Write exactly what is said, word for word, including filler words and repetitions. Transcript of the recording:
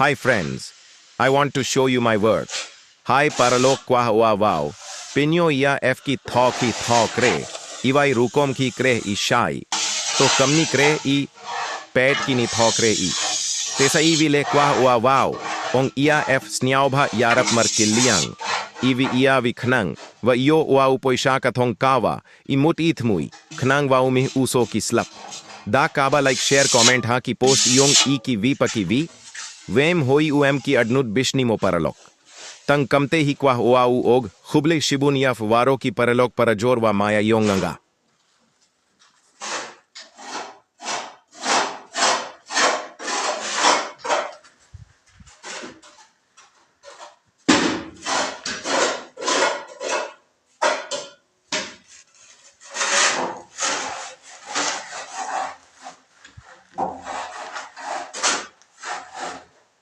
Hi friends, I want to show you my work. Hi paralok kwah wa wow. Pinyo ia F ki tho ki tho kre. Iwai rukom ki kre i shai. To kamni kre i pet ki ni tho kre i. Tesa iwi le kwah wa wow. Ong ia F sniau bha iarap mar kiliang. Iwi ia wi khnang. Wa io wa u poisa ka thong kawa. I mut i thmui. Khnang wa u mih uso ki slap. Da kaba like share comment ha ki post iong i ki wi pa ki wi. Wem hoi u em ki adnut bishni mo paralok. Tang kamte hi kwah oa u og, khublei shibun ia fwaro ki paralok para jor wa maya iong nganga.